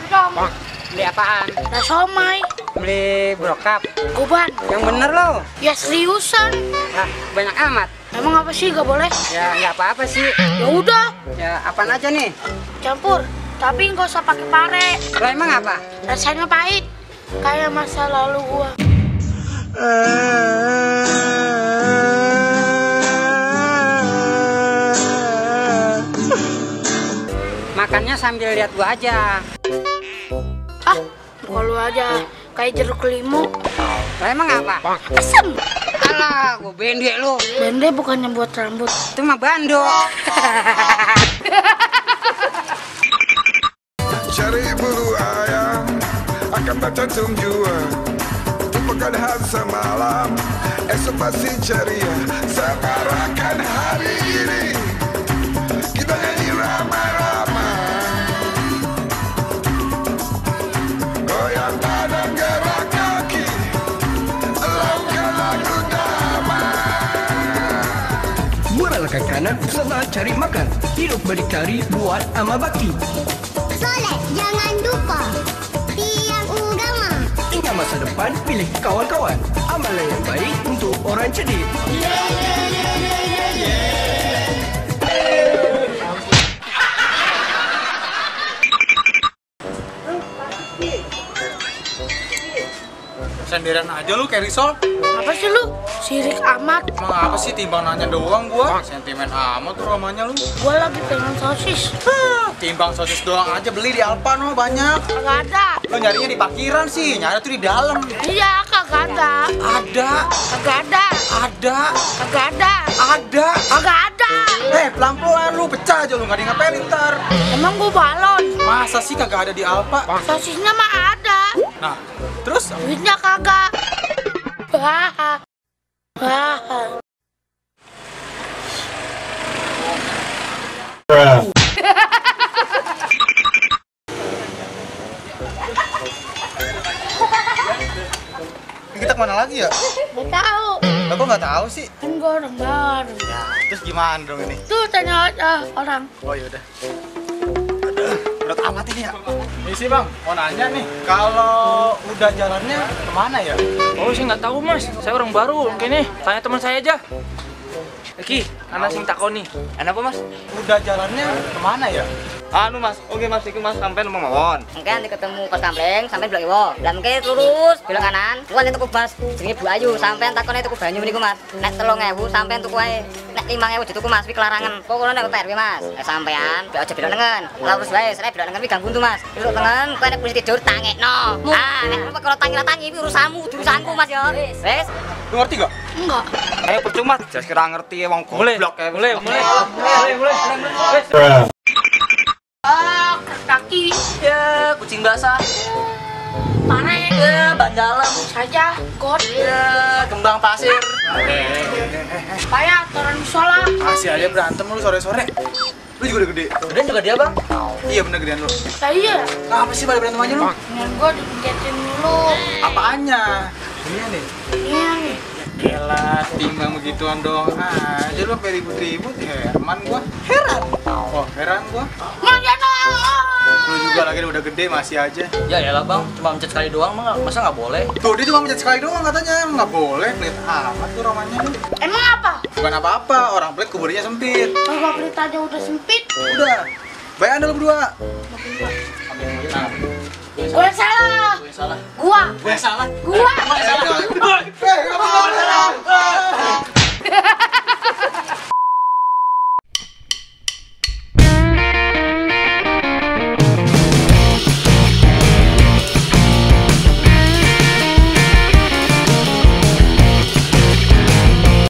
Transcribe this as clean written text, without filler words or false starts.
Dong. Beli apaan? Nah, somai. Beli brokap. Goban. Yang bener lo. Ya seriusan. Nah, banyak amat. Emang apa sih gak boleh? Ya nggak apa-apa sih. Ya udah, Ya apaan aja nih? campur. Tapi nggak usah pakai pare. Lo emang apa? Rasanya pahit. Kayak masa lalu gua. Makannya sambil lihat gua aja. Ah, kalau aja kayak jeruk limau. Lo emang apa? Asam. Alah, gua bendek lo. Bende bukannya buat rambut. Itu mah bando. Cari bulu ayam akan bercantum jua. Lupakan hari semalam, esok pasti ceria. Semarakkan hari ini, kita nyanyi ramai-ramai. Goyang badan gerak kaki, lakukan lagu damai. Merelakan kanan setelah cari makan. Hidup berdikari buat amal bakti. Soleh, jangan lupa tiang agama. Ingat masa depan, pilih kawan-kawan. Amalan yang baik untuk orang cerdik. Sendirian aja lu kayak risol. Apa sih lu? Sirik amat. Emang apa sih timbang nanya doang gua? Sentimen amat tuh romanya lu. Gua lagi pengen sosis. Timbang sosis doang aja beli di Alfa no banyak. Kagak ada. Lu nyarinya di parkiran sih, nyari tuh di dalam. Iya, kagak ada. Ada, Kagak ada. ada, Kagak ada. ada. Kagak ada. Pelan-pelan lu pecah aja lu, nggak di ngapain ntar. Emang gua balon. Masa sih kagak ada di Alfa? Sosisnya mah ada. Nah, terus Duitnya kagak. Hahaha. Hahaha. kita kemana lagi ya? Gak tahu. Lah kok nggak tahu sih? Kan gua orang baru. Terus gimana dong ini? Tuh tanya aja orang. Oh yaudah. Aduh, berat amat ini ya. Ini sih bang, mau nanya nih, kalau udah jalannya kemana ya? Oh, saya nggak tahu mas, saya orang baru mungkin nih. Tanya teman saya aja. Ki, anak sing takoni. Anak apa mas? Udah jalannya kemana ya? Anu mas, oke mas, itu mas sampai nomor mawon. Mungkin nanti ketemu pas kampleng, sampai belok iwo. Dan mungkin lurus, belok kanan. Bukan itu mas, jenenge Bu Ayu. Sampai takone tuku banyu niku mas. Nek 3.000 sampai tuku ae. Nek 5.000 dituku mas, wi kelarangan. Pokoknya nek PRW mas. Sampean, belok aja belok nengen. Lurus wae, saya belok nengen wi gang buntu mas. Belok nengen, kowe nek polisi tidur tangekno. Ah, nek kalau tangi-tangi wi urusanmu, urusanku mas yo. Wes. Lu ngerti gak? Enggak. Ayo percuma, jelas kira ngerti wong goblok kayak. Mulai. Ah, kaki. Ya, kucing basah. Pare. Ya, ban dalam. Saja. God. Ya, kembang pasir. Payah, turun musola. Masih aja berantem lu sore-sore. Lu juga udah gede. Kemudian juga dia bang. Iya bener gedean lu. Nah, iya. Apa sih pada berantem aja lu? Dengan gua dipencettin dulu. Apaannya? Iya nih. Iya nih. Gila, timbang begituan doang aja lu sampai ribut-ribut. Herman gua. Heran. Oh, heran gua. Manjana. Lu juga lagi udah gede masih aja. Ya elah bang, cuma mencet sekali doang masa nggak boleh? Tuh dia cuma mencet sekali doang katanya, emang nggak boleh. Pelit amat tuh romanya lu. Emang apa? Bukan apa-apa, orang pelit kuburnya sempit. Kalau berita aja udah sempit. Udah, baik anda lu berdua. Nah, Gue salah. Gue salah. Gua. Gue salah. Gua. Gue salah. apa-apa.